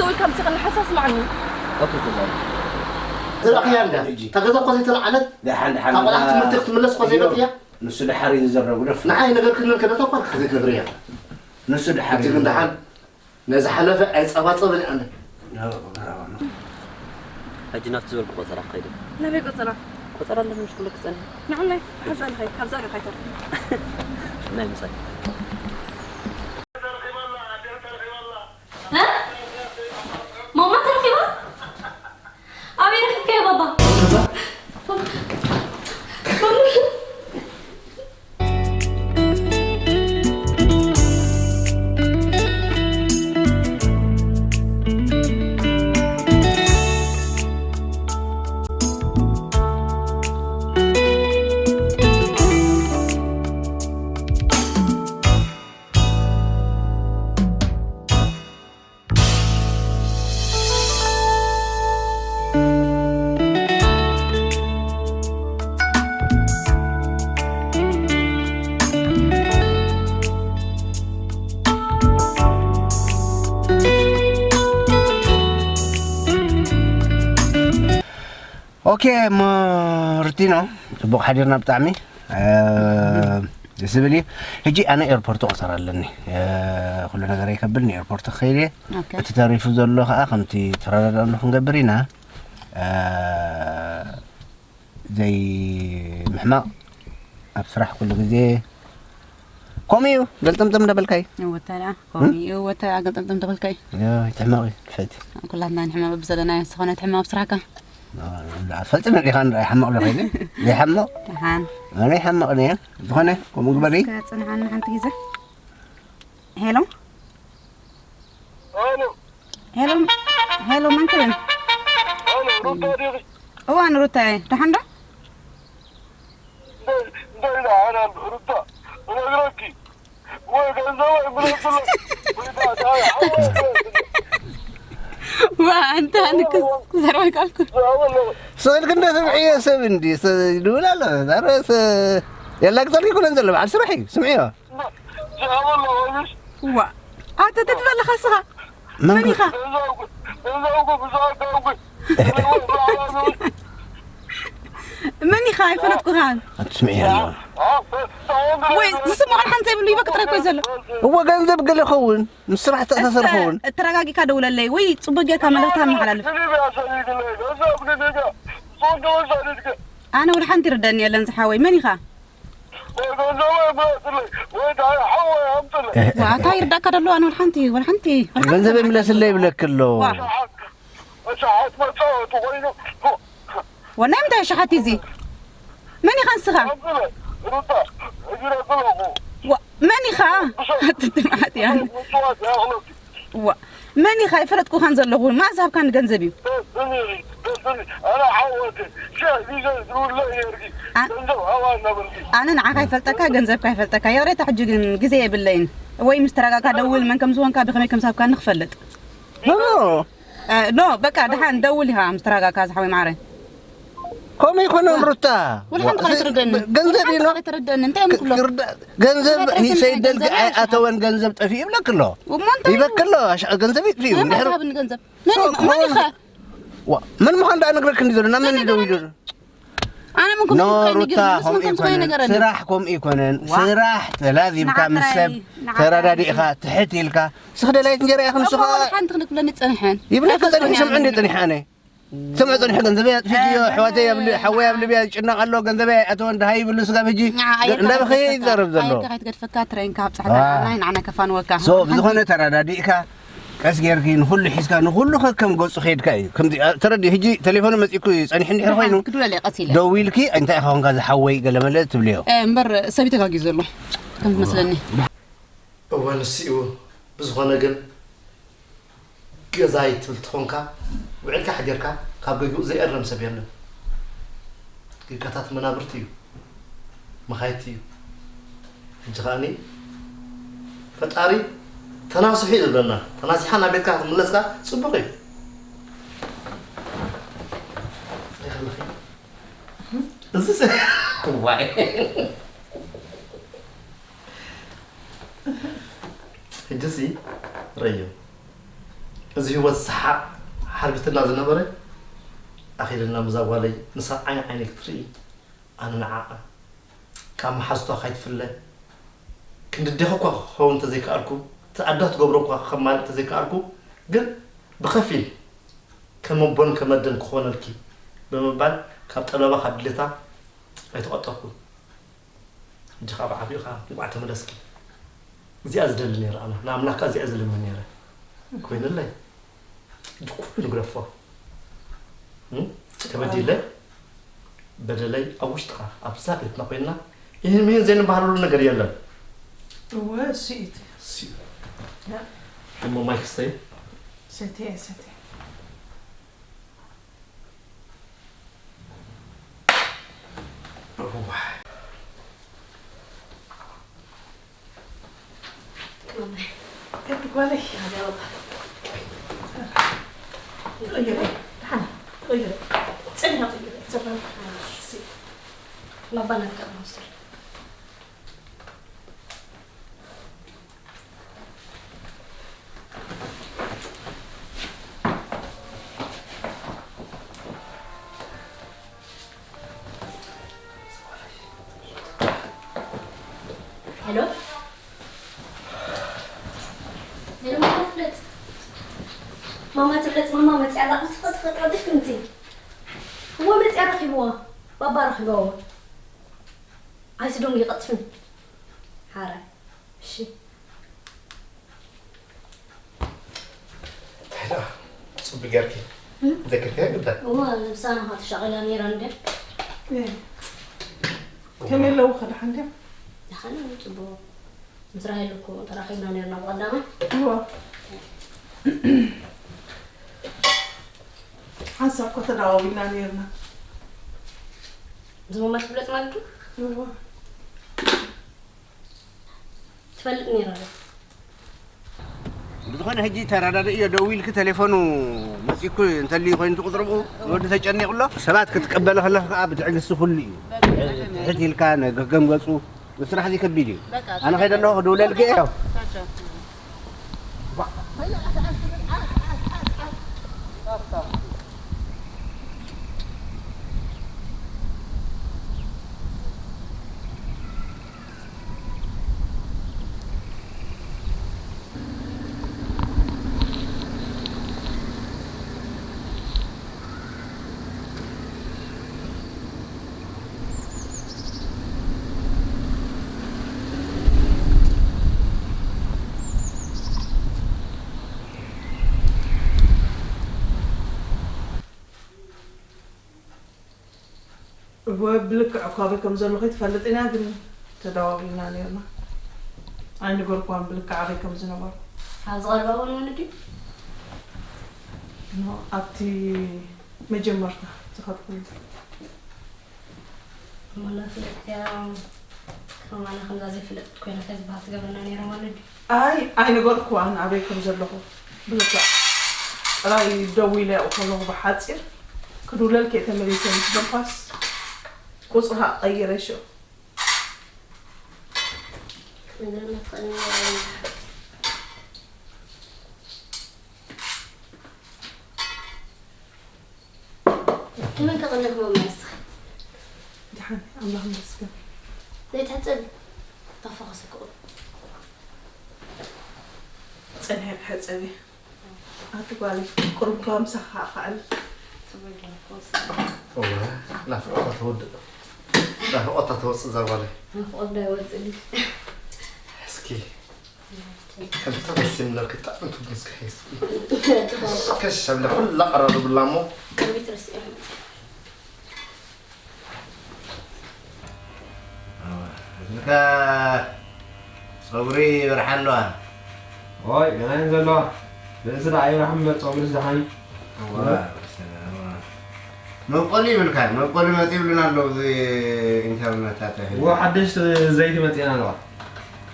ወይ ከምዚ ኸነ ሓሳብ ስማዕኒ። ኦኬ ተዛረብ። ዝረእኽያ እንዳ እታ ገዛ እኮ ዘይተለዓለት፣ ደሓን ደሓን እታ ቆልዓ ትምህርቲ ክትምለስ እኮ ዘይመፅያ። ንሱ ድሓር እዩ ዝዘረብ ግደፍ። ንዓይ ነገርክን ከደፈርካ ዘይትነግርያ። ንሱ ድሓር እቲ ግን ደሓን ነዝሓለፈ ኣይፀባፀብን ኣነ። ሕጂ ናብቲ ዝበልኩ ቆፀራ ክኸይድ። ናበይ ቆፀራ? ቆፀራ ኣለምሽ ክብለክ ፀኒሐ። ንዓናይ ሓዛን ኸይ ካብዛ ዶ ካይተር? ናይ ምሳይ። ማማ ተረኺባ? ኣበይ ረኺብካዮ ባባ? ኦኬ እሞ ርቲኖ ጽቡቕ ሓዲርና ብጣዕሚ ደስ ዝብል እዩ። ሕጂ ኣነ ኤርፖርት ቆጸር ኣለኒ። ኩሉ ነገር ይከብል ንኤርፖርት ክኸይድ እየ። እቲ ተሪፉ ዘሎ ከዓ ከምቲ ተረዳዳእና ክንገብር ኢና። ዘይምሕማቕ ኣብ ስራሕ ኩሉ ግዜ ከምኡ እዩ። ገልጠምጠም እንዳበልካይ ወታ ከምኡ እዩ። ወታ ገልጠምጠም እንዳበልካይ ይትሕመቕ እዩ። ትፈቲ ኩላትና ንሕመቕ ብዘለና ዝኾነ ትሕመቕ ኣብ ስራሕካ ፈልጥና ዲኻ ንርኢ ሓመቕ ዶ ኮይነ ዘይሓመቕ ደሓን ኣነ ይሓመቕ እየ። ዝኾነ ከምኡ ግበሪ እስከ ጽንሓኒ ሓንቲ ግዜ። ሄሎ ሄሎ ሄሎ መን ክብል? ሩታ ዲኺ? እዋ ንሩታየ ደሓን ዶ? እንታይ እንታይ ኢላ ሓላል ሩታ እነግረኪ ወይ ገንዘበይ ምለስለይ ወይ ዳዳይ ሓወይ ዋ ኣንተ ኣነ ክስ- ክዘርበልካ ኣልኩ ስእልክ እንደ ስምዕዮ ሰብ እንዲ ይድውል ኣሎ። ዛረስ የላግጠልኪ ኩለን ዘሎ በዓል ስራሕ እዩ ስምዕዮ። ዝሃበሎ ወይስ ዋ ኣተ ተትበለኻ ስኻ መን ኢኻ? ገንዘብኩ ብዛጋውኩ መን ኢኻ ኣይፈለጥኩኻን ኣትስምዕዮ ኣለዋ ወይ ዝስምዖን ሓንቲ ዘይብሉ ይበክ ጥራይ ኮይ ዘሎ እወ ገንዘብ ገለ ኸውን ምስ ስራሕ ተኣሳሰር ኸውን ተረጋጊካ ደውለለይ ወይ ፅቡቅ ጌርካ መልእክቲ ኣመሓላልፍ ግሊብያ ሰሊድለይ ገንዘብ ግሊብያ ሶንዶ ሰሊድከ ኣነ ወላ ሓንቲ ይርደኒ የለን ዝሓወይ መን ኢኻ ወይ ገንዘብ ኣይመለስለይ ወይ ዳይ ሓወይ ኣምጥለይ ዋታ ይርዳእካ ደሎ ኣነ ወላ ሓንቲ ወላ ሓንቲ ገንዘብ ይምለስለይ ይብለክ ኣሎ ሸሓት መፃወቲ ኮይኑ ወናይ ምንታይ ሸሓት እዚ መን ኢኻ ንስኻ ኣምጥለይ ሩታ እዚረክለኹ ዋ መን ኢኻ ኣትትምዓት እያ ምፅዋት ያኽለኪ ዋ መን ኢኻ ይፈለጥኩኻን ዘለኹ መኣዝ ሃብካኒ ገንዘብ እዩ ገስኒ ገስኒ ኣነ ሓወቲ ሸህ ግዜ ዝውለ የርጊ ኣ- ገንዘብ ሃዋ እናበልኪ ኣነ ንዓኻ ይፈልጠካ ገንዘብካ ይፈልጠካ ይቕሬታ ሕጂ ግን ግዜ የብለይን ወይ ምስ ተረጋጋ ደውል መን ከም ዝኾንካ ብኸመይ ከም ዝሃብካኒ ክፈልጥ ኖ በቃ ደሓን ደውል ኢኻ ምስ ተረጋጋ ዝሓወይ ማዕረ ከምኡ ይኮነን ሩታ ወላ ሓንቲ ካልእ ትርደኒ ገንዘብ እዩ ተረደኒ እንታይ እዮም ክብሎ ገንዘብ ሰይደልጊ ኣይኣተወን ገንዘብ ጠፊኡ ይብለክ ኣሎ እሞ እንታይ ይበክ ኣሎ ኣሽ- ገንዘብ ይጥፊኡ እንድሕር ማሳብኒ ገንዘብ መን መን ኢኻ ዋ፣ መን ምዃን ደኣ ነግረክ እንዲ ዘሎ ናብ መን ደው ኢሉ ኣነ ምን ኖ ከምዚ ሩታ ነገር ምስ ከምኡ ምን ከምዚ ይኮነን ነገር ስራሕ ከምኡ ይኮነን ዋ። ስራሕ ተላዚብካ ምስ ሰብ ንዓይ- ተረዳዲእኻ ትሕት ኢልካ ንስኽ ደላይት እንጀራ ኢኻ ንስኻ ሓንቲ ክንክብለኒ ጸንሐን ይብለካ ጸኒሑ ይሰምዑ እንዲ ጸኒሐ ኣነ ሰምዑ ጸኒሑ ገንዘበይ ኣጥፊእዮ ኣሕዋተይ ኣብ ል- ሓወይ ኣብ ልብያ ይጭነቕ ኣሎ ገንዘበይ ኣይኣተወን ድሃይ ይብሉ ስጋብ ሕጂ እንዳበኸየ ይዛረብ ዘሎ ኣይትከይትገድፈካ ትረይንካ ኣብ ጻዕዳ ናይ ንዓና ከፋንወካ ሶ ብዝኾነ ተረዳዲእካ ቀስ ጌርኪ ንኹሉ ሒዝካ ንኹሉ ከከም ገጹ ከይድካ እዩ ከምዚ አ- ተረዲኡ ሕጂ ቴሌፎኑ መጺእኩ እዩ ጸኒሑ እንድሕር ኮይኑ ክድውለለ ቀስ ኢለ ደዊልኪ እንታይ ኢኻ ኮንካ ዝሓወይ ገለመለ ትብልዮ እ፣ እምበር ሰብ ተጋጊዩ ዘሎ ከም ዝመስለኒ እወ ንሱ እዩ። ብዝኾነ ግን ገዛይ ትብል ትኾንካ ውዒልካ ሓዲርካ ካብ ገግኡ ዘይእረም ሰብ የለን። ጌጋታት መናብርቲ እዩ፣ መኻየድቲ እዩ። ሕጂ ከኣኒ ፈጣሪ ተናስሑ እዩ ዝብለና። ተናሲሕካ ናብ ቤትካ ክትምለስካ ጽቡቕ እዩ። እንታይ ከለኺ? እዚ ስ- ዋይ። ሕጂሲ ረዮ። እዚ ህይወት ሰሓቕ ሓርቢትና ዝነበረ ኣኺልና ምዛ ጓለይ ንሳ ዓይኒ ዓይኒ ክትርኢ ኣነ ንዓኣ ካብ መሓዝቷ ካይትፍለ ክንዲ ኣዴኺ እኳ ክኸውን እንተዘይከኣልኩ እቲ ኣዳ ትገብሮ እኳ ከማልእ እንተዘይከኣልኩ ግን ብኸፊል ከም ኣቦን ከም ኣደን ክኾነልኪ ብምባል ካብ ጠለባ ካብ ድሌታ ኣይተቖጠብኩን። ሕጂ ከዓ ብዓቢኡ ከዓ እንቋዕ ተመለስኪ። እዚኣ ዝደሊ ነይረ ኣምላኽ ንኣምላኽ ከዓ እዚኣ ዝልምን ነይረ። ኮይኑለይ ድኩ ንግደፎ። እም? ተበዲለ በደለይ ኣብ ውሽጥኻ ኣብዛ ቤትና ኮይንና ይህን ምሂን ዘይንበሃለሉ ነገር የለን። እወ እሱ እዩ እቲ እሲ ያ። እሞ ማይ ክስተይ ሰትየ ሰትየ እዋ ከዲ ጓለይ ቀይረ ደሓን ቀይረ ፀኒኻ ቀይረ ሰበ ላባና ከመውሰድ ሄሎ ሄሎ ማማ ትብለጽ ማማ ትብለጽ ማማ መጽያ ኣላ ክትፈጥ ፈጥ ቀልጥፍ ክምቲ እዎ መጽያ ረኺብዋ ባባ ረኺብዋ ኣይስዶም ይቐጥፍን ሓራ እሺ እንታይ ደኣ ጽቡቅ ጌርኪ ዘክርክያ ግዳ እዋ ልብሳና ኸዓ ተሻቒላ ነይራ እንድያ ከመይ ኣለዉ ከድሓን ድያ ደሓን እዩ ጽቡቕ ምስ ራሄል እኮ ተራኺብና ነርና ብቐዳማይ እዋ ሓንሳብ እኮ ተዳዋዊልና ነርና ዝመማ ትብለጽ ማለት እዩ እዋ ትፈልጥ ነይራ ዶ ብዝኾነ ሕጂ ተረዳድእዮ ደዊልኪ ተሌፎኑ መፂኩ እንተልዩ ኮይኑ ትቁፅርኡ ወዲ ተጨኒቑ ኣሎ ሰባት ክትቀበለ ከለኺ ከዓ ብትዕግስቲ ኩሉ እዩ ትሕት ኢልካ ነገገም ገፁ ንስራሕ እዚ ከቢድ እዩ ኣነ ከይደ ኣለኹ ክድውለልኪ እየ እወ ብልክዕ እኳ ኣበይ ከም ዘለኹ ትፈልጥ ኢና ግን ተደዋዊልና ነርና ኣይነገርኳን ብልክዕ ኣበይ ከም ዝነበርኩ ኣብዚ ቀረባ እውን ወለዲ ኖ ኣብቲ መጀመርታ ዝኸድኩሉ እሞ እናፍለጥክያ ከማና ከምዛ ዘይፍለጥት ኮይና እንታይ ዝበሃል ትገብረና ነይራ ማለት ድዩ ኣይ ኣይነገርኩዋን ኣበይ ከም ዘለኹ ብልክዕ ጥራይ ደዊለ ያው ከለኹ ብሓፂር ክድውለልኪ እየ ተመሊሰ ምስ በልኳስ ቁፅርኻ ቀይረ ሽዑ ክትነግረና ትኽእል ነገር የለን ከመይ ከቐንሕ መማ ንስኺ ድሓን ኣምላኽ ይመስገን ዘይትሕፀቢ ታፋኸሰ ክቕሩ ፀኒሐ ክሕፀብ እየ ኣቲ ጓለይ ቁሩብ እኳ ምሳኻ ከዕል እወ ናፍቆታ ተወድእ ናፍቆታ ተወፅእ እዛ ጓለይ ናፍቆት ዶ ኣይወፅእን እስኪ ከምታ ደስ የምለኪ ብጣዕሚ ትጉስኪ እስኪ ከሽ ኣብለ ኩላ ቀራርብላ እሞ ከመይ ትረስዒ እዚካ ፀጉሪ ይበርሓ ኣለዋ ኦይ ገና እየን ዘለዋ ርእሲ ደኣ ኣይብራሕም እምበር ፀጉርስ ደሓን እዩ መብቆሊ ይብልካ መብቆሊ መፂ ይብሉና ኣለዉ እዚ ኢንተርነት ኣተሕል እዎ ሓደሽቲ ዘይቲ መፂአን ኣለዋ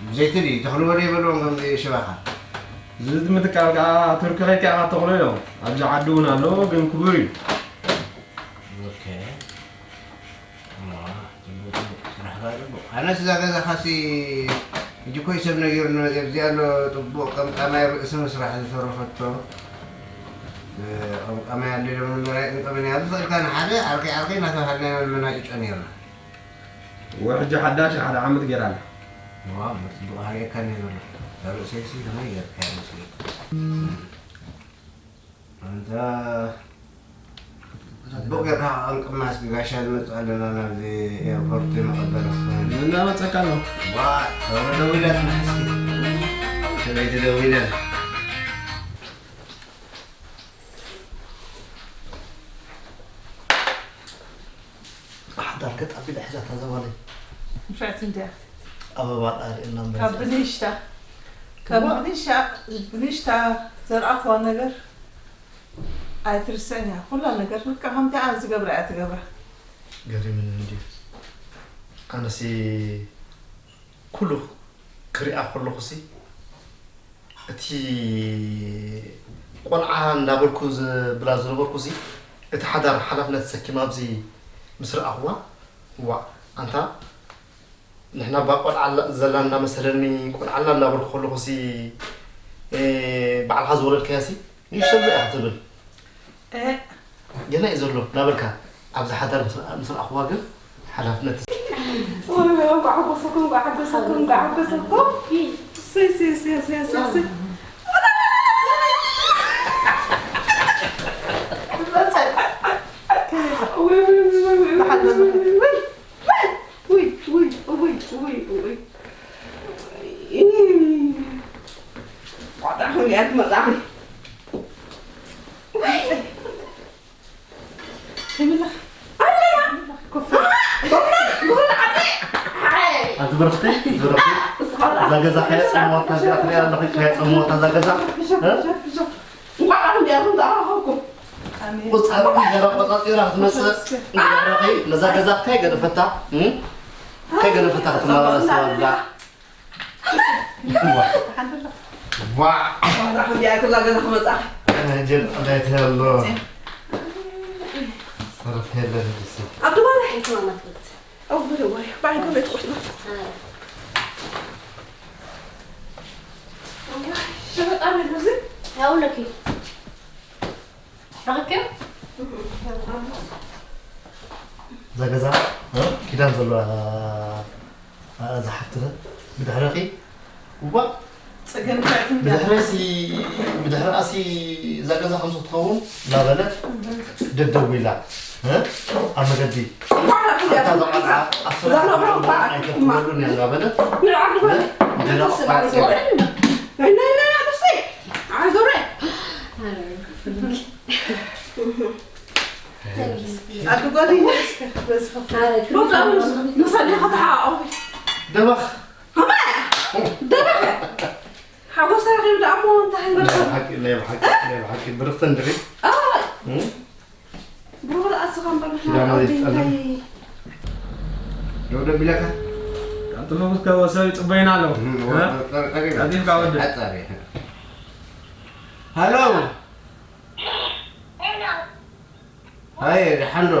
ብዘይቲ ድዩ ተኽልዎ ዶ ይበልዎም ከምዚ ሽባኻ እዚ ምትካል ከዓ ቱርኪ ከይድካ ኢኻ ተኽሎ ኢሎም ኣብዚ ዓዲ እውን ኣሎ ግን ክቡር እዩ ኦኬ ኣነስ እዛ ገዛኻሲ ሕጂ ኮይ ሰብ ነጊሩኒ መፅእ እዚኣ ኣሎ ጥቡቕ ቀምጣናይ ርእሲ ምስራሕ ዝተረፈቶ ቀምቀማይ ኣለ ኢሎም ንመራይ ቀምቀመን ያሉ ፈልካ ንሓደ ዓርከይ ዓርከይ እናተባሃልና ኢና ንመናጭጮ ነይርና። ወሕጂ ሓዳሽ ሓደ ዓመት ገይራ ኣላ። ዋ፣ እሞ ጽቡቕ ሃሪእካ እኒኦ ዘሎ። ርእሰይሲ ከመይ ገይርካ ርእሰይ? ኣንታ ጽቡቕ ጌርካ ቀምቅማ እስኪ ጋሻ ንመጽእ ኣለና ናብዚ ኤርፖርት መቐበሊ ክኸውን። እናመጸካ ኣሎ። ዋ፣ ኧረ ደዊላ ጽናሕ እስኪ። ሰበይቲ ደዊላ። ሓዳር ገጥ ኣቢላ ሒዛታ እዛ ጓለይ። ንፍዕቲ እንድያ። ኣበባ ጣሪኤልና እምበር ካብ እዛ ብንሽታ፣ ካብ እዋ። ብንሻ-፣ ብንሽታ ዘርኣኽዋ ነገር ኣይትርስዕን እያ። ኩላ ነገር ልክዕ ከምቲ ኣነ ዝገብራ እያ ትገብራ። ገሪሙኒ እንድዩ። ኣነሲ ኩሉ ክሪኣ ከለኹሲ እቲ ቆልዓ እንዳበልኩ ዝብላ ዝነበርኩ ሲ እቲ ሓዳር ሓላፍነት ተሰኪማ ኣብዚ ምስ ረኣኽዋ፣ እዋ ኣንታ ንሕና እባ ቆልዓ ኣላ-፣ ዘላ እንዳመሰለኒ ቆልዓ ኣላ እንዳበልኩ ከለኹ ሲ፣ እ፣ ባዕልኻ ዝወለድካያ ሲ ንእሽቶ እያ ክትብል። እ። ገና እዩ ዘሎ እናበልካ ኣብዚ ሓዳር ምስ፣ ምስ ረኣኽዋ ግን ሓላፍነት። ወይ፣ ወይ፣ እንኳዕ ሓጎሰኩም፣ እንኳዕ ሓጎሰኩም፣ እንኳዕ ሓጎሰኩም። እሰይ፣ እሰይ፣ እሰይ፣ እሰይ፣ እሰይ፣ እሰይ። ወይ፣ ወይ፣ ወይ፣ ወይ፣ ወይ፣ ወይ፣ ወይ። ውይ፣ ውይ፣ ውይ፣ ውይ፣ ውይ፣ ውይ። ዋጣ ክንሪኣ ትመጻኺ። ውይ። ከይብላ። ኣለና። ኮፍ። ቡና፣ ቡና ዓዲ። ኣይ። ኣንቲ ብርኽቲ፣ ብርኽቲ። እዛ ገዛ ከየጸመወታ እዚኣ ትሪኣ ኣለኺ፣ ከየጸመወታ እዛ ገዛ። እ? እንኳዕ ክንዲኣኹም ተራኸብኩም። ኣሜን። ቁጻሪ እንጀራ ቆጻጺራ ክትመጽእ ተመስገን። እንጀራ ከይ-፣ ነዛ ገዛ ከይገደፈታ፣ እም? ከይገደፈታ ክትመላለስ ተባብላ። ዋ። ዋ። እንኳዕ ክንዲኣ ክላ ገዛ ክመጻ። ሕጂ እንታይ ትህሉ? መጽእ። ሰረፍ የለን ድሲ። ኣብ ትባል ኣይትማማት። ኣው ብለዋይ፣ ባይ ጎበ ትቆጥና። ኣይ። ሸበጣ ኣሎ እዚ? ያው ለኪ። ረኺብክዮ? እዛ ገዛ፣ እ? ኪዳን ዘለዋ፣ እ፣ እዛ ሓፍቲ ብድሕረኺ፣ እዋ፣ ጸገም እንታይ ትምዳ? ብድሕረሲ፣ ብድሕረኣሲ እዛ ገዛ ከም ክትኸውን እናበለት ደደዊላ፣ እ? ኣብ መገዲ እታ ቆልዓ ኣብ ስራሕ ኣይተኽብረሉን እያ እናበለት፣ ንዓዱ በለ። ደረቕ ቆልዓ ናይ፣ ናይ፣ ናይ፣ ኣደሰይ። ኣዞረ። ኣዱ ጓደኛ እስከ በዝኸ። ሎዛ ምስ፣ ምስ ኣዴኻ ተሓቋቑፊ። ደበኽ። ከመይ? ደበኽ። ሓጎስ ተረኺቡ ደኣ እሞ እንታይ ናይ ይበልካ? ብሓቂ፣ ናይ ብሓቂ፣ ናይ ብሓቂ ብርኽቲ እንድኺ። ኣይ። እም? ብሩኽ ደኣ እስኻ እምበር ንሕና ኪዳነ ኣዴ ይጠልም። እንታይ? ደው ደቢለካ? ቀልጥፉ ክትከውን ሰብ ይጽበዩና ኣለዉ። እም፣ እ? ወ-፣ ቀ-፣ ቀ-፣ ቀዲምካ ወዲ። ሓጻር እየ። ሃሎ። ሃይ፣ ደሓን ዶ?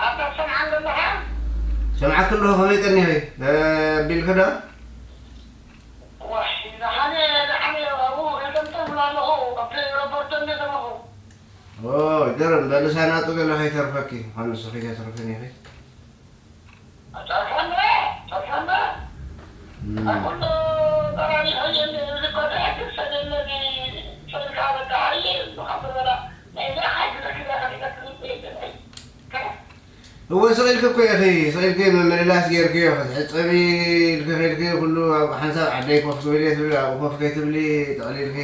ኣታ ትሰምዓኒ ዘለኻ? ሰምዓኪ ኣለኹ፣ ከመይ ቀኒኺ? እ፣ ቢልኪ ዶ? ዋይ፣ ደሓን እየ፣ ደሓን እየ፣ ኣብኡ ከይተምጠምላ ኣለኹ፣ ኣብቲ ኤሮፖርት እንደ ዘለኹ። ኦ፣ ይገርም፣ በልሳናጡ ገለ ከይተርፈኪ፣ ምዃኑ ንስኺ ከይተትርፍን ኢኺ። ጸርፈና፣ ጸርፈና። እም። ኣኩሎ ጠራኒ ኸየለ፣ እዚ እኮ ድሕር ሰደለኒ፣ ሰልካ በቃ ሃየ፣ ብኻ በላ፣ ናይ ላኻ ክረክዳ ከሪዳ ክምጽእ የለን። እወ፣ ስቕ ኢልኪ እኮ ኢኺ፣ ስቕ ኢልኪ ምምልላስ ጌርክዮ፣ ክትሕጸቢ ኢልኪ ኸይድኪ፣ ኩሉ ኣብ ሓንሳብ ዓደይ ኮፍ ክብል እየ ትብሊ፣ ኣብኡ ኮፍ ከይትብሊ፣ ጠቕሊልኪ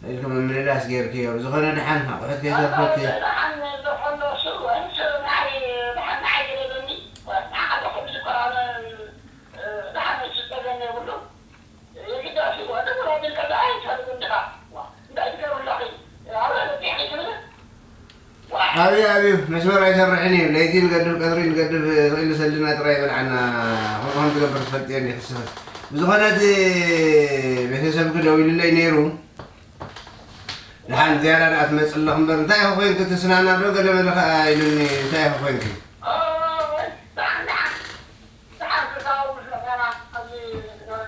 ኢልኪ ምምልላስ ጌርክዮ። ብዝኾነ፣ ደሓን ኣቑሑት ከይተርፈኪ። ኣታ ደሓን፣ ደሓን፣ ደሓን፣ ንዓይ፣ ደሓን፣ ንዓይ ግደለኒ። ንዓኻ ደሓን፣ ደሓን፣ ደሓን፣ ደሓን፣ ደሓን፣ የግዳሲ ወደ ወራዲ ከዛ ኣይፈልግም ድኻ? ዋ፣ እንታይ ትገብሩ ኣለኺ? ኣበይ በጺሕኪ ትብሊ? ዋ! ኣብዩ፣ ኣብዩ፣ መስመር ኣይሰርሕን እዩ። ለይቲ ንገድፍ፣ ቀትሪ ንገድፍ፣ ስቕ ኢሉ ሰልና ጥራይ ይበልዓና። ከምኡ ከም ትገብር ትፈልጥዮ እንዲኺ ንስኺ። ብዝኾነ እቲ ቤተሰብኪ ደዊሉለይ ነይሩ። ደሓን ዝያዳ ደኣ ትመጽእ ኣለኹ እምበር፣ እንታይ ኢኺ ኮይንኪ? እቲ ስናና ዶ ገለ መለ ኸኣ ኢሉኒ፣ እንታይ ኢኺ ኮይንኪ? ኦ፣ ወይ፣ ደሓን፣ ደሓን። ደሓን ክሳብ ምስ መጻና ኣብዚ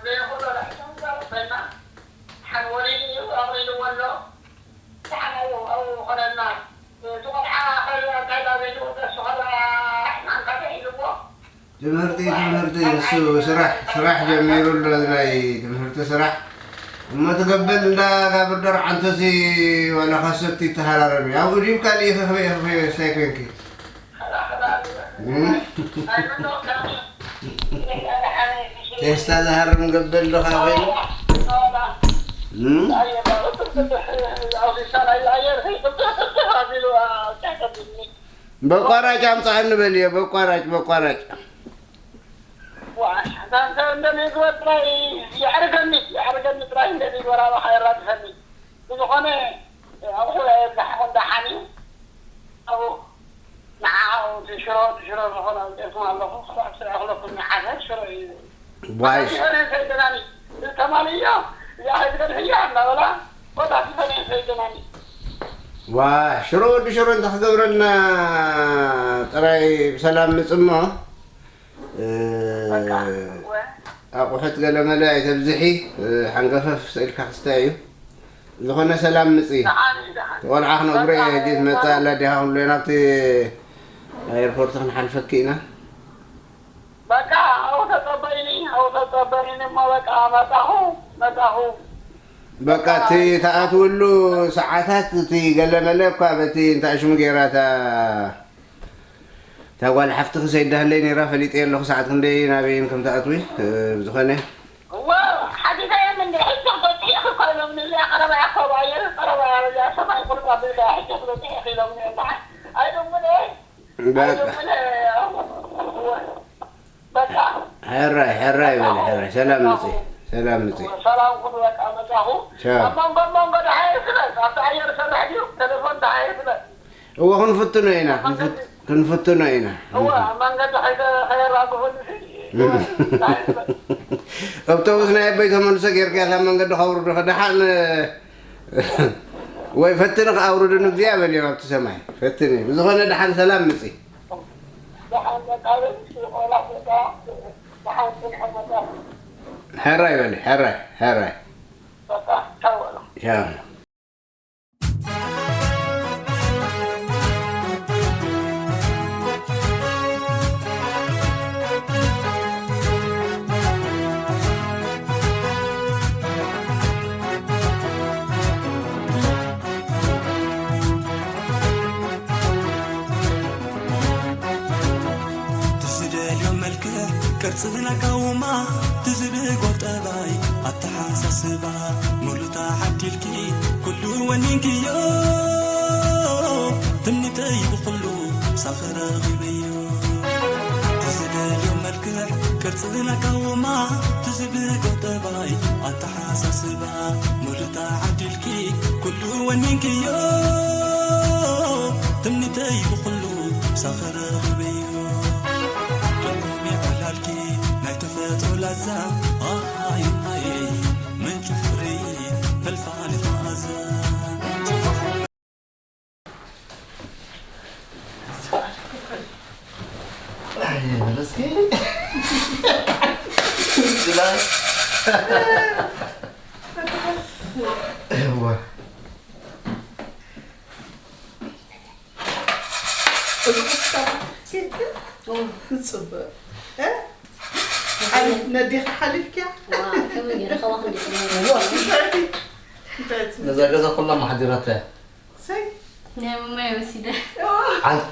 ዘይኹሎ ርሕቶ ንዛረብ ኮይና፣ ደሓን ወሊዱ እዩ፣ ኣቕሊሉ ትምህርቲ ትምህርቲ እሱ ስራሕ ስራሕ ጀሚሩ ኣሎ። ናይ ትምህርቲ ስራሕ እሞ ትገብን እንዳ ጋብር ደር ዓንተሲ ዋላ ካሰቲ ይተሃራረብ እዩ። ኣብኡ ድዩ ካልእ ይኽኽበ ይኽኽበ ስታይ ኮንኪ? እም? ቴስታ ዝሃርም ገበል ዶ ኸዓ ኮይኑ? እም? በቋራጭ ኣምፅኣኒ በልዮ፣ በቋራጭ፣ በቋራጭ። ዋ፣ ኣንታ እንደ ምግቢ ጥራይ የዕርገኒ፣ የዕርገኒ ጥራይ እንደ ምግቢ ራባኻ የራግፈኒ። ብዝኾነ፣ ኣቑሑ የብዛሕኹም ደሓን እዩ። ኣብኡ ንዓ፣ እቲ ሽሮ፣ እቲ ሽሮ ዝኾነ ኣምፂእኩም ኣለኹ። ክሳብ ስለ ኣኽለኩም ንዓሰር ሽሮ እዩ። ዋይ። ኣታ ይፈርህ ሰይደናኒ፣ ዝተማልእዮ፣ እዚኣ ከይትገድፍያ እናበላ፣ ቦታ ትፈርህ ሰይደናኒ። ዋ፣ ሽሮ ወዲ ሽሮ እንተ ክገብረልና ጥራይ ብሰላም ምጽሞ። እ፣ በቃ፣ ወ- ኣቑሑት ገለመለ ኣይተብዝሒ፣ እ፣ ሓንገፈፍ ስኢልካ ክስታይ እዩ። ዝኾነ ሰላም ምጺ። ደሓን እዩ፣ ደሓን። ቆልዓ ክነግሮ እየ፣ በቃ፣ ሕጂ ትመጽእ በቃ። ኣላ ዲኻ ክንብሎ ኢና፣ ኣብቲ ኤርፖርት ክንሓልፈኪ ኢና። በቃ፣ ኣብኡ ተጸበይኒ፣ ኣብኡ ተጸበይኒ እሞ በቃ፣ መጻኹ፣ መጻኹ። በቃ፣ እቲ ትኣትውሉ ሰዓታት፣ እቲ ገለመለ እኳ በቲ እንታይ ሽሙ ገይራ እታ እታ ጓል ሓፍትኺ ሰይዳህለይ ነይራ፣ ፈሊጠ ኣለኹ ሰዓት ክንደይ ናበይን ከም ትኣትዊ። እ፣ ብዝኾነ እወ፣ ሓቲተዮም እንደ ሕጂ ክትበጽሒ ኢኺ እኮ ኢሎምኒ። እዚኣ ቀረባ እያ እኮ፣ ኣብ ኣየር ቀረባ እያ፣ እዚኣ ሰማይ ቁርጥ ኣቢልካ ሕጂ ክትበጽሒ ኢኺ ኢሎምኒ። እንዳ ኣይደውለ፣ በቃ። ኣይደውለ፣ እወ፣ በቃ። ሕራይ፣ ሕራይ በሊ፣ ሕራይ። ሰላም ምጺ፣ ሰላም ምጺ። እወ፣ ሰላም ኩኑ፣ በቃ፣ መጻኹ። ቻው። ኣብ መንጎ፣ ኣብ መንጎ ደሓየ ስለ፣ ኣብቲ ኣየር ሰርሕ ድዩ? ቴሌፎን ደሓየ ስለ። እወ፣ ክንፍትኖ ኢና፣ ክንፍት-፣ ክንፍትኖ ኢና። እወ፣ ኣብ መንገዲ ከይተ-፣ ከየራግፉኒ ሲ-፣ እም። እንታይ ይበል? ኣውቶቡስ ናይ ኣበይ ተመልሶ ጌርካያ፣ ካብ መንገዲ ከውርዱኺ። ደሓን፣ ወይ ፈትኒ ከኣውርዱኒ እግዚኣብሔር በልዮም ኣብቲ ሰማይ። ፈትኒ። ብዝኾነ ደሓን ሰላም ምጺ። ደሓን በቃ በል፣ ቆላ በቃ፣ ደሓን ጽንሑ በቃ። ሕራይ በሊ፣ ሕራይ፣ ሕራይ። በቃ፣ ቻው በሉ። ቻው። ትዝደልዮ መልክዕ ቅርጽን ኣቃውማ ትዝብጎ ጠባይ ኣተሓሳስባ ሙሉ ተዓዲልኪ ኩሉ ወኒንክዮ ትምኒተይ ብኹሉ ሳኽረኺበዮ ትዝደልዮ መልክዕ ቅርጽን ኣቃውማ ትዝብጎ ጠባይ ኣተሓሳስባ ሙሉ ተዓዲልኪ ኩሉ ወኒንክዮ ትምኒተይ ብኹሉ ሳኽረኺበዮ ጥዑም የዕላልኪ ናይ ተፈጥሮ ላዛ ኣሃይ ሃይ ምንጭ ፍቕሪ ፈልፋሊት መኣዛ ነዴኻ ሓሊፍኪያ? ከመይ ገይረ ከማኹም ደስ ይብለኒ። ዋ፣ እንታይ እቲ? እንታይ እቲ? ነዛ ገዛ ኩላ ማሕዲራታ እያ። ሰይ። ናይ መማይ ወሲደ። ዋ። ሓል-፣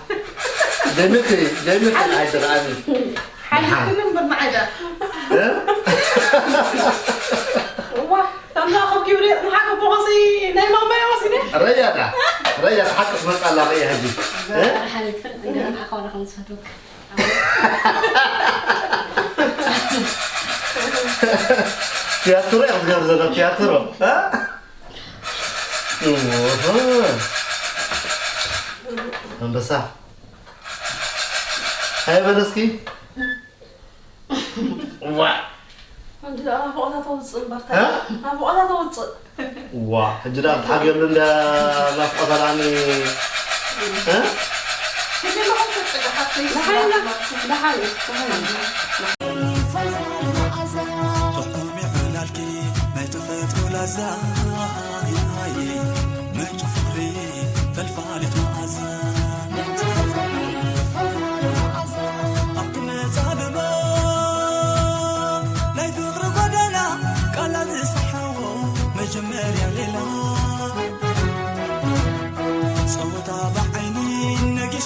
ደሚኺ፣ ደሚኺ፣ ሓሊፍኪ። ኣይትርኣኒ። ሓሊፍክኒ እምበር ንዓይ ደኣ። እ? ዋ፣ ከምዛ ከም ኪብሪ ንሓቂ ቦኸሲ ናይ መማይ ወሲደ። ረያ ደኣ፣ ረያ ሓቂ ትመጻ ኣላ፣ ረያ ሕጂ። እ? ሓሊፍ ፍልጥ እንደ ንዓኻ ወላ ከም ዝፈትወካ። ቲያትሮ እያ ክትገብር ዘላ፣ ቲያትሮ። እ? ኦሆ። ኣንበሳ። ሃይ በል እስኪ። ዋ። እንዲ ናፍቖታ ተውፅእ እምበር፣ እ? ናፍቖታ ተውፅእ። ዋ፣ ሕጂ ደኣ ክትሓብየሉ እንዳ ናፍቖታ ደኣ ኒ-፣ እ? ሕጂ ኣለኹም ተፅገሓት ደሓን፣ ደሓን፣ ደሓን። ጥዑም የዕላልኪ ናይ ተፈጥሮ ላዛ፣ ምንጪ ፍቕሪ ፈልፋሊት መኣዛ። ኣብቲ መጻብባ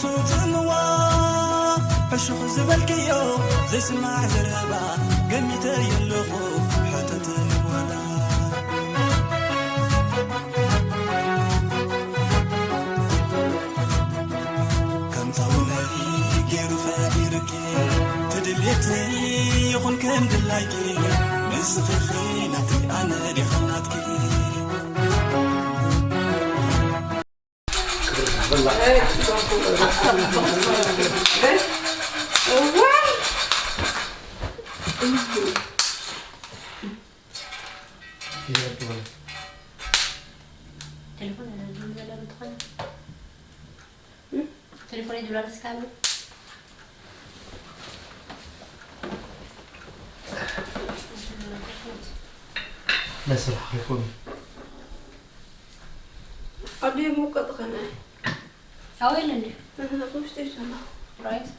ትምዋ ሕሹኽ ዝበልክዮ ዘይስማዕ ዘረባ ገሚተ የለኹ ሕተት ንወላ ከምታ ውነይ ገይሩ ፈጢርኪ ትድልየትኒ ይኹን ከም ድላይኪ ንስኺ ናተይ ኣነ ዲኻ ናትኪ ቴሌፎን ኣላልኩም ዘላ ምትኾነ ቴሌፎን ይድብላ ንስካ ኣሎ ናይ ስራሕ ከይኮኑ ኣደይ መውቀጥ ኸነ ኣወይ ለኒ ውሽጢ ይሰማ ራይስ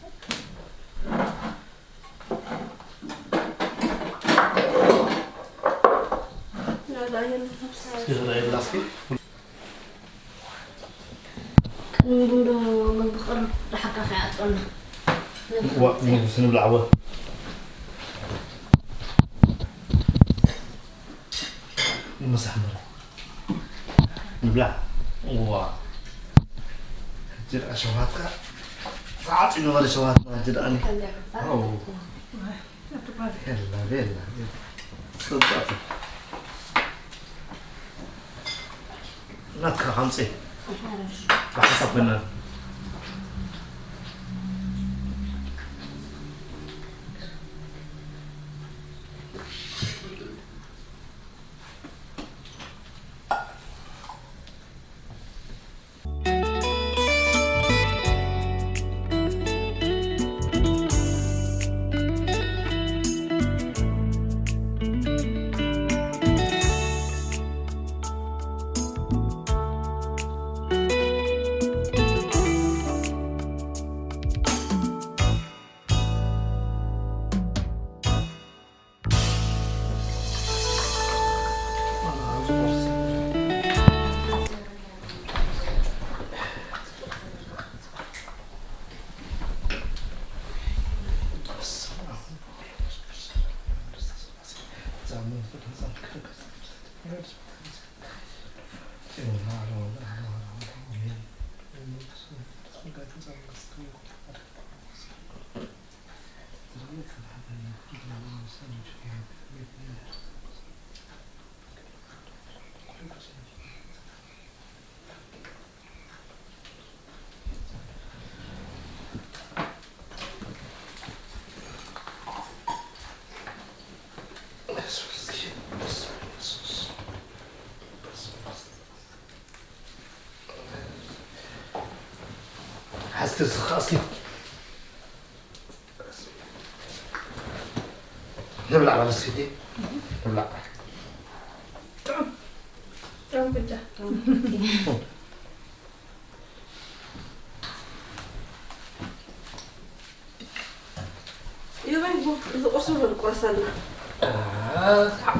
ዝረኣየላ እስኪ ቅድሚ ድንዶ መግቢ ክቕርብ ደሓካ ከይዓፅወና ዋ ንጉስ ንብላዕ ወ ይመሳሕ መረ ንብላዕ ዋ ሕጂ ደኣ ሸውሃትካ ተዓፂ ነበረ ሸውሃትና ሕጂ ደኣ የላ የላ ጽብቕቲ ናትካ ካምፀ ብሓሳብ ኮይና ሓዝኪ እስኻ እስኪ ንብላዕ በል እስኪ ንብላዕ ጥዑም ጥዑም ብጫ ይበል እዚ ቁርሲ ብሎ ቁረሰልና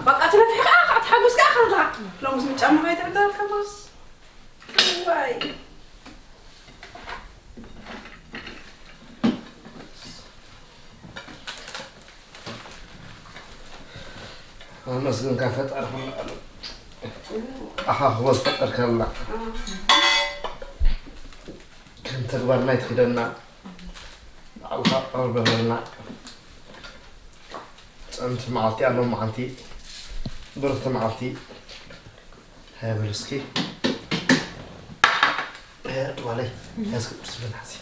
በቃ ትነፍሒ ከዓ ከዓ ትሓጉስ ከዓ ከብላ ሎምስ ምጫማ ከይትዕደረልካ ሞስ ዋይ ኣመስግንካ ፈጣሪ ኩሉ ዓለም ኣኻ ክወዝ ፈጠርከልና ከም ተግባርና ይትክደና ባዕልካ ቅርብ በለልና። ጽዕንቲ መዓልቲ ኣሎ መዓልቲ ብርኽቲ መዓልቲ ሃያ በሉ እስኪ። ጓለይ ያዝ ቅዱስ በል ሓዚ።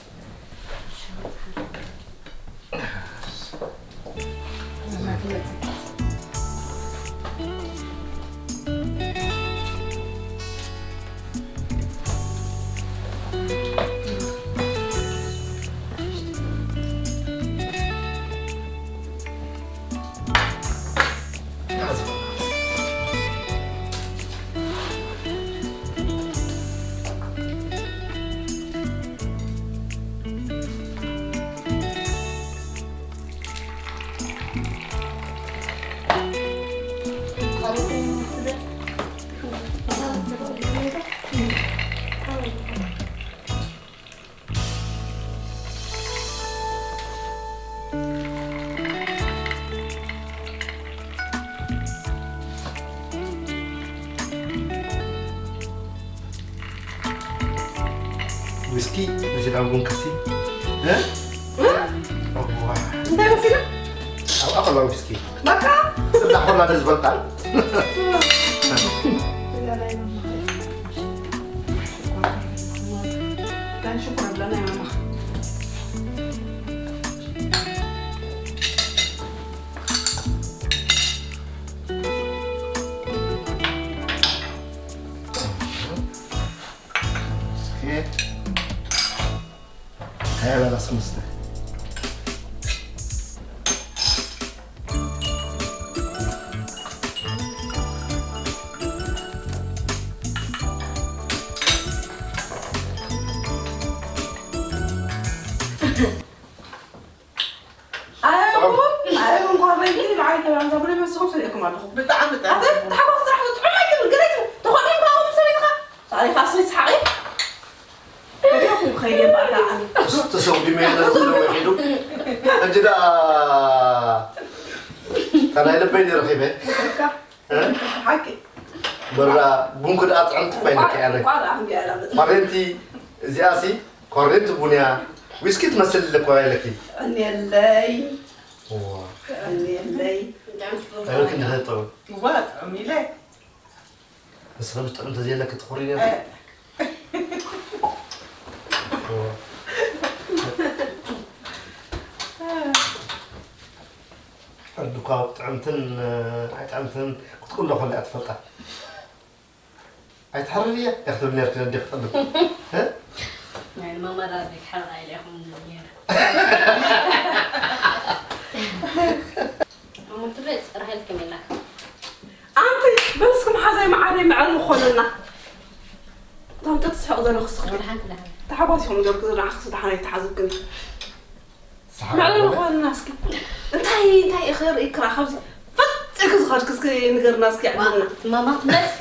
እስኪ፣ ምስላ ቡን ክሲ። እ? እዋ። እንታይ መሲላ? ኣብ ኣኸላ ውስኪ። በቃ። ጽዳ ኾላ ደዝበልታ። ሽኮር ብለና ይማማ። እስኪ። ሃያ በላ እስኪ መስተ። ኣይኹም ኣይኹም ኳበይ ግን ንዓይ ተባን ተብሎ መስኹም ሰሪእኩም ኣለኹ። ብጣዕሚ ኣተ ተሓጓስ ስራሕ ጥዑም ኣይክብል ገለይቱ ተኾዲንካ ኹም ሰበይትኻ ሳሪኻ ስሪ ሰሓቂ ከዲኹም ከይደ ባታ ዓሚ ተሰጉዲመ ኢና ዝለው ሒዱ። ሕጂ ደኣ እታ ናይ ልበይ ረኺበ። እ? ሓቂ በራ ቡንኩ ደኣ ጥዕምቲ ኮይነኪ ኣለኪ። ቋራ እንዲ ኣላመጽ ኮሬንቲ እዚኣሲ ኮሬንቲ ቡንያ ዊስኪ ትመስል እኮ ኢለኪ። ዕንየለይ እዋ ዕንየለይ ኣይበልኪ እንድኸጠው እዋ ጥዑም ኢለ ንስኺ ምስ ጥዑም ተዘየለኪ ትኹሪ ነር። ሕዱኳ ጥዕምትን ኣይጥዕምትን ክትቅሎ ከላ እያ ትፈልጣ። ኣይትሓርር እያ እያ ክትብል ነርኪ ነዲ ክጠልብ። ናይ ማማ ዳርቤት ሓርራ ኢለ ይኹም ነይረ ኣሙንትለ ራሄል ከመይ ኢላካ ኣንቲ በልስኪ መሓዛይ መዓረይ መዐር ምኾነና እቶም ተትስሕቕ ዘለኹ ስኽሪ ወላ ሓንቲ ዳህና ተሓጓሲኹም ዘለኩ ዝረዓኽስ ደሓን ኣይተሓዘክን ሰሓብ መዕለሊ ይኾነ። ኾንና እስኪ እንታይ እንታይ ኢኺ ርእይክራ ካብዚ ፈጥ ኢልኪ ዝኸድኪ እስኪ ንገርና እስኪ ዕልልና ማማ ትመጽ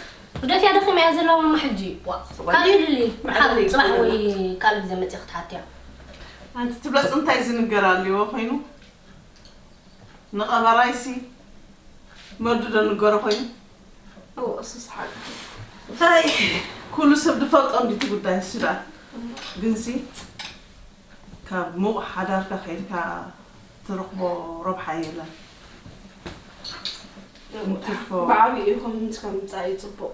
ግደፍያ ደኺማ እያ ዘላ ማማ ሕጂ ዋ ጽባሕ ካልእ ልሊ መዕለሊ ጽባሕ ይኾነ። ወይ ካልእ ግዜ መጽእ ክትሓትያ ኣንቲ ትብለጽ እንታይ ዝንገር ኣልዎ ኮይኑ ንቐበራይሲ መርዱ ዶ ንገሮ ኮይኑ እዎ እሱስ ሓቂ እንታይ ኩሉ ሰብ ዝፈልጦ እንዲቲ ጉዳይ እሱ ደኣ ግንሲ ካብ ሙቕ ሓዳርካ ከይድካ ትረኽቦ ረብሓ የለን ትርፎ ብዓብዪ ይኹን እስካብ ምጻእ እዩ ጽቡቕ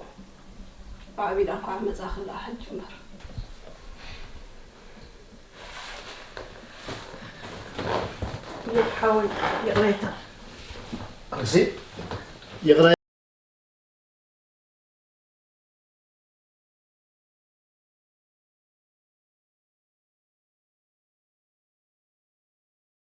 ብዓብዪ ዳ እኳ መጻ ክላ ሕጂ እምበር ሓወይ ይቕሬታ እሺ ይቕረ